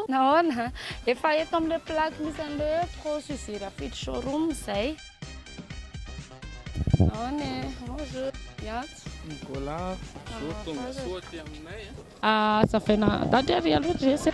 Nahoana? Efa eto amin'ilay plaque misy an'ilay hoe Pro Suzy Rafidy Showroom izay. Nahoana e? Bonjour. Miantso. Nicolas, bonjour, tonga soa aty aminay a. Hazavaina dady ary aloha ry resy.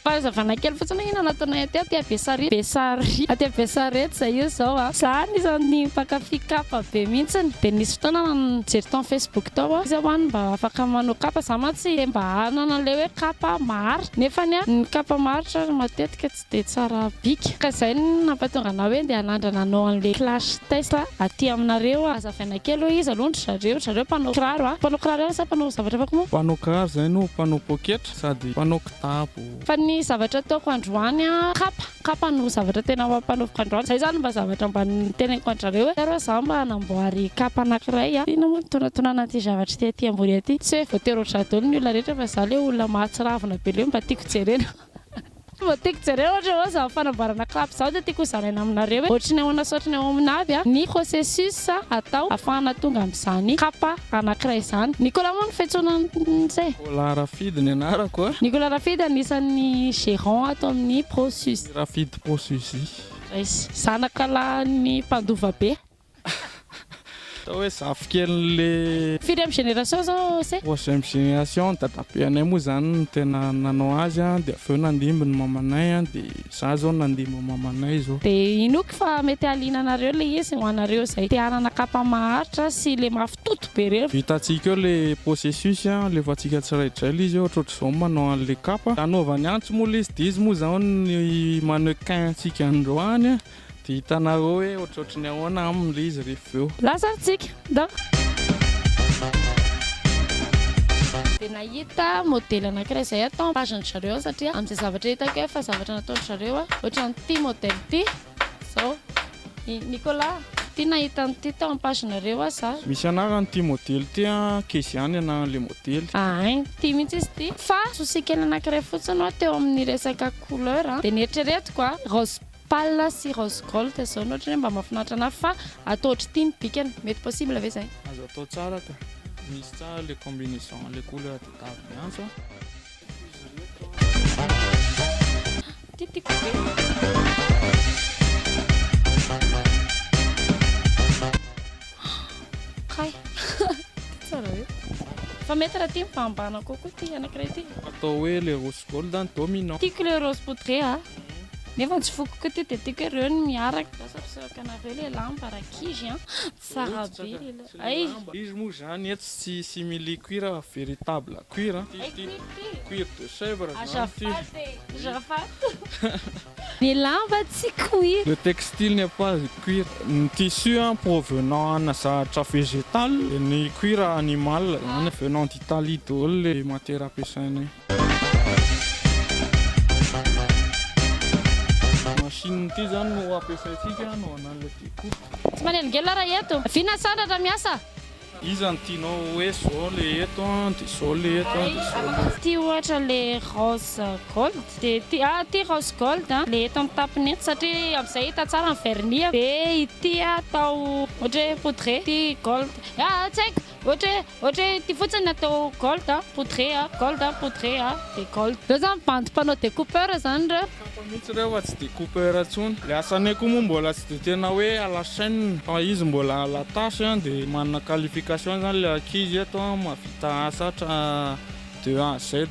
Fahazavana kely fotsiny hoe inona no ataonay aty aty Besarety Besarety aty Besarety izay io izao a. Za anisan'ny mpankafy kapa be mihitsiny. Dia nisy fotoana nijery tao amin'ny Facebook tao aho, iza hoa no mba afaka manao kapa, za mantsy te mba hanana an'ilay hoe kapa maharitra, nefany a ny kapa maharitra ary matetika tsy dia tsara bika. Ka izay no nampatonga anah hoe ndeha hanandrana hanao an'ilay clash test aty aminareo aho. Hazavaina kely hoe iza aloha ry zareo, ry zareo mpanao kiraro a! Mpanao kiraro ihany sa mpanao zavatra hafa koa moa? Mpanao kiraro izay no mpanao poketra sady mpanao kitapo. Fa ny zavatra ataoko androany a, kapa, kapa no zavatra tena ho ampanaoviko androany. Izay izany mba zavatra mba noteneniko an-dry zareo hoe nareo za mba hanamboary kapa anankiray a! Inona moa no tonantonana an'ity zavatra ity aty ambony aty? Tsy hoe voatery ohatr'izaho daholo ny olona rehetra fa za ilay olona mahatsiravina be ilay hoe mba tiako jerena. Vao tiako jerena ohatra hoe izany fanamboarana kapa izany dia tiako hozaraina aminareo hoe ohatry ny ahoana sy ohatry ny ahoana avy ny processus atao ahafahana tonga amin'izany kapa anankiray izany. Nicolas moa no fiantsoana an'izay. Nicolas Rafidy ny anarako a. Nicolas Rafidy anisan'ny gérant ato amin'ny Prosuzy. Rafidy Prosuzy. Raisy. Zanaka lahin'ny mpandova be. Atao hoe zafikelin'le. Firy amin'ny génération zao se? Troisième génération, ny dadabeanay moa zany no tena nanao azy an, dia avy eo nandimby ny mamanay an, dia za zao nandimby ny mamanay zao. Dia inoako fa mety hahaliana anareo le izy, ho anareo izay te hanana kapa maharitra sy le mafy toto be reny. Vitantsika eo le processus an, alefantsika tsiraidray le izy hoe ohatrohatr'izao ny manao an'le kapa, anaovany antso moa le izy dia izy moa zao ny mannequin antsika androany an. Dia hitanareo hoe ohatrohatry ny ahoana aminy ilay izy rehefa avy eo. Lasa ary tsika, ndao. Dia nahita modely anankiray izay aho tao amin'ny page-ndry zareo aho satria amin'izay zavatra hitako hoe efa zavatra nataon-dry zareo aho, ohatran'ity modely ity izao. I Nicolas, ity nahita an'ity tao amin'ny page-nareo aho za. Misy anarany ity modely ity an, Kezia ny anaran'ilay modely. Ahay, ity mihitsy izy ity. Fa souci kely anankiray fotsiny hoa teo amin'ny resaka couleur an, dia neritreretiko an, rose Pâle sy rose gold zao no ohatran'ny hoe mba mahafinaritra anahy fa atao ohatr'ity ny bikany, mety possible ve zay? Azo atao tsara ka. Misy tsara le combinaison le couleur tadiaviny antso a. Ty tiako be. Kay. Ty tsara be. Fa mety raha ty mibahambahana kokoa ty anankiray ty. Atao hoe le rose gold ny dominant. Tiako le rose poudré a. Nefa ny tsy foko koa ty dia tiako hoe ireo no miaraka. Lasa ampisehoako anareo ilay lamba rankizy an! Tsara be ilay lamba. Ay! Izy moa izany eto tsy simili cuir fa véritable cuir an! Ay cuir ty! Cuir de chèvre izany ty. Azafady e! Azafady. Ny lamba tsy cuir. Le textile n'est pas cuir. Ny tissu an provenant ana zavatra végétal, dia ny cuir animal izany venant d'Italie daholo ilay matière ampiasainay. Machine ity zany no ampiasaintsika hanaovana an'ilay découpe. Tsy manelingelina raha eto. Vina Sandratra miasa. Iza no tianao hoe zao le eto an, de zao le eto an, de zao le eto. Ty ohatra le rose gold de ty ah ty rose gold an le eto amin'ny tapony eto satria amin'izay hita tsara ny vernis de ity atao ohatra hoe poudré ty gold ah tsy haiko ohatra hoe Ohatra hoe ity fotsiny atao gold a, poudré a, gold a, poudré a, dia gold. Ireo zany bandy mpanao decoupeur zany ireo. Kapa mihitsy ireo fa tsy decoupeur intsony. Ilay asanay koa moa mbola tsy dia tena hoe à la chaine fa izy mbola à la tâche dia manana qualification zany ilay ankizy eto mahavita asa hatra de A à Z,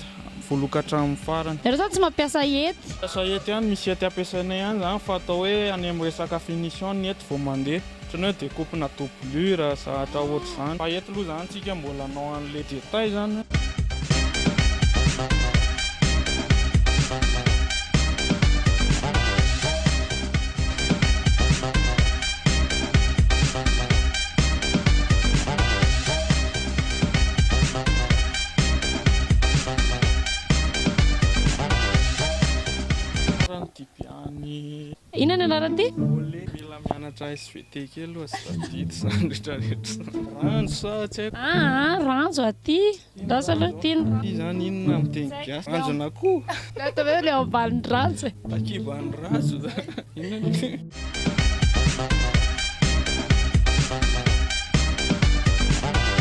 voaloha ka hatramin'ny farany. Nareo zany tsy mampiasa hety? Mampiasa hety ihany, misy hety ampiasainay ihany zany fa atao hoe any amin'ny resaka finition ny hety vao mandeha. Ohatran'ny hoe découpe na doublure, zavatra ohatr'izany. Fa eto aloha izany tsika mbola hanao an'ilay détail izany. Tsara ny dibian'ny. Inona ny anaran'ity? Olé. Mila mianatra SVT kely aloha tsy tadidy izany rehetra rehetra izany. Ranjo sa tsy haiko. Aa ranjo aty. Lasa aloha ity ny. Ity izany inona amin'ny teny gasy? Ranjon'akoho? Atao hoe ilay ao ambanin'ny ranjo e. Takiban'ny rajo. Inona ny.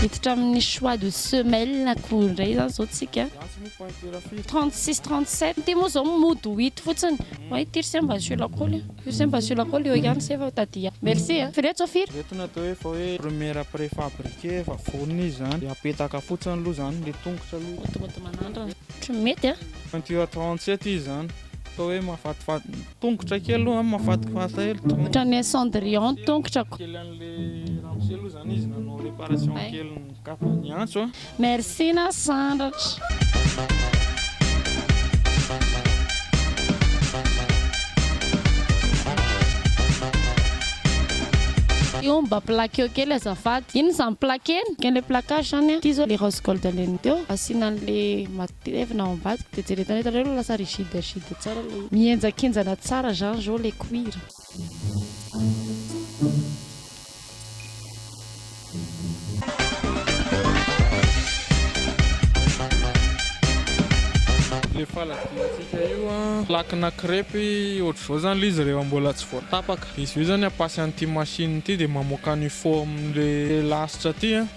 Hiditra amin'ny choix de semelle ko indray zany zao tsika. Ratsy moa pointure firy? 36, 37. Ity moa zao mody ho hita fotsiny. Oay ity ry se mba asio lakôly a. Io se mba asio lakôly eo ihany se fa tadia. Merci a. Firy eto zao firy? Ireto no atao hoe efa hoe première préfabriqué efa vonona izy zany de apetaka fotsiny aloha zany le tongotra aloha. Modimody manandrana. Tsy mety a. Pointure 37 izy zany. Atao hoe mahafatifaty tongotra kely aloha mahafatifaty hely tongotra. Ohatran'ny Cendrillon tongotrako. Kely an'le ramose aloha zany izy nanao réparation kely ny kapa niantso a. Merci Nasandratra. Io mba plaqueo kely azafady. Inona izany plaquena? Ohatran'ilay plaquage izany an. Ity izao ilay rose gold alain'ny teo. Asiana an'ilay matevina ao ambadika dia jerena hitanareo aloha lasa rigide rigide tsara ilay izy. Mihenjakenjana tsara izany izao ilay cuir. Le faladiantsika io an, plaque-na crêpe ohatr'izao zany le izy rehefa mbola tsy voatapaka. De izy io zany apasy an'ity machine ity de mamoaka an'io forme-le lasitra ty an.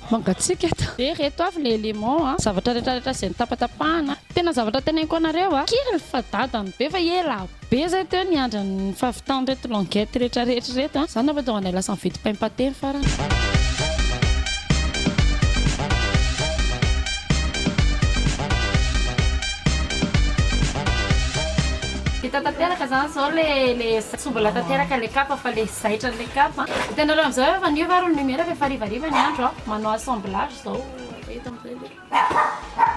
Mangatsiaka eto. Dia ireto avy ilay élément a, zavatra rehetra rehetra izay notapatapahana. Tena zavatra teneniko anareo a, kely fa dadany be fa ela be zay teo niandry ny fahavitan'ireto languette rehetra rehetra ireto a. Izany nampatonga anay lasa nividy pain pâté ny farany. Vita tanteraka zany zao le le tsy mbola tanteraka le kapa fa le zaitra le kapa. Hitanareo amizao efa niova ary ny lumière fa efa harivariva ny andro a. Manao assemblage zao eto amizay le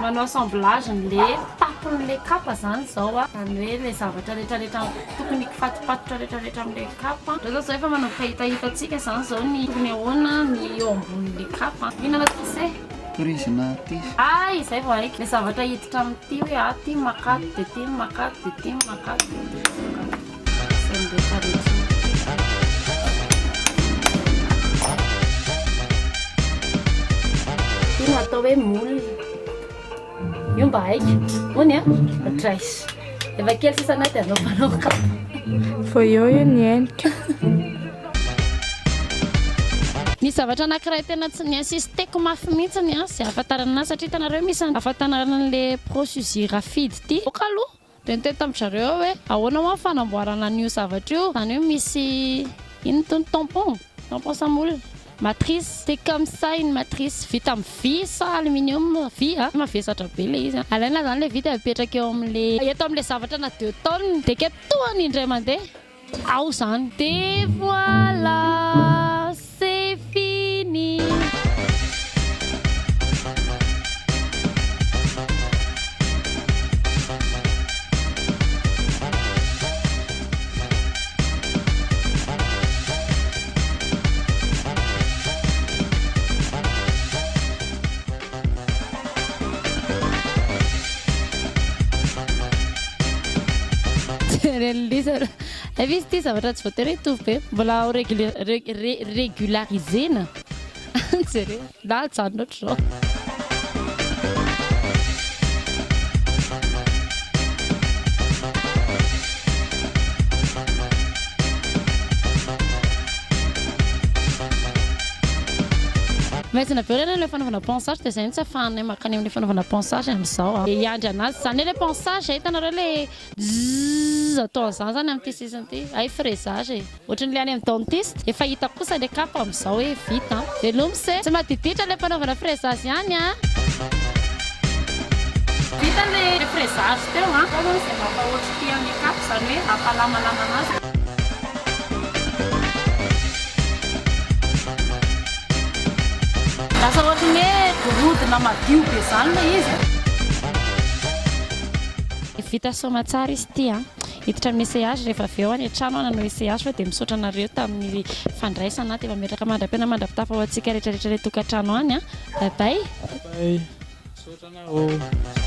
manao assemblage n'le tapon'le kapa zany zao a. Zany hoe le zavatra rehetra rehetra tokony hifatopatotra rehetra rehetra amle kapa. Reo zao zao efa manomboka hitahitantsika zany zao ny tokony ahoana ny eo ambonin'le kapa. Inona no se? Prise-na aty. Hay, izay vao haiko. Ilay zavatra hiditra amin'ity hoe aty makato dia ity makato dia ity makato dia ity makato. Izay ny rehetra rehetra. Ity no atao hoe moule. Io mba haiko. Hono a? Draiss. Efa kely sisa anay dia anaovanao kapa. Vao eo io ny endrika. Nisy zavatra anankiray tena tsy ni-insisteko mafy mihitsiny an, izay ahafantarana anazy satria hitanareo misy ahafantarana an'ilay pro Suzy Rafidy ity. Aoka aloha dia niteny tamin-dry zareo aho hoe ahoana hoa ny fanamboarana an'io zavatra io, izany hoe misy inona itony tampon, tampon sa moule, matrice, c'est comme ça une matrice vita amin'ny vy sa aluminium, vy a, mavesatra be ilay izy an, alaina izany ilay vy dia apetraka eo amin'ilay eto amin'ilay zavatra na deux tonnes dia ketohana indray mandeha. Ao zany. De voilà c'est fini. Jeren'i Lisa aloha. Efa izy ity zavatra tsy voatery hoe hitovy be. Mbola ho régulariser-na. Jereo. Na ajanona ohatr'izao. Maizina be reny ilay fanaovana ponçage dia izay no tsy ahafahanay mankany amin'ilay fanaovana ponçage amin'izao. Dia hiandry anazy izany hoe ilay ponçage, hitanareo ilay Zzz atao an'izany zany amin'ity sisiny ity. Hay fraisage e. Ohatran'ilay any amin'ny dentiste. Efa hita kosa ilay kapa amin'izao hoe vita an. Veloma se. Tsy madiditra ilay fanaovana fraisage ihany an. Vita ilay fraisage teo an. Atao zany izay mampahoatra ity an'ilay kapa, izany hoe hampalamalama anazy. Lasa ohatran'ny hoe gorodona madio be izany ilay izy. Vita soamatsara izy ity an! Hiditra amin'ny essayage rehefa avy eo any an-trano aho nanao essayage fa dia misaotra anareo tamin'ny fandraisana dia mametraka mandra-pihaona mandra-pitafa ho antsika rehetra rehetra any an-tokantrano any an! Bye bye! Bye bye! Misaotra anao!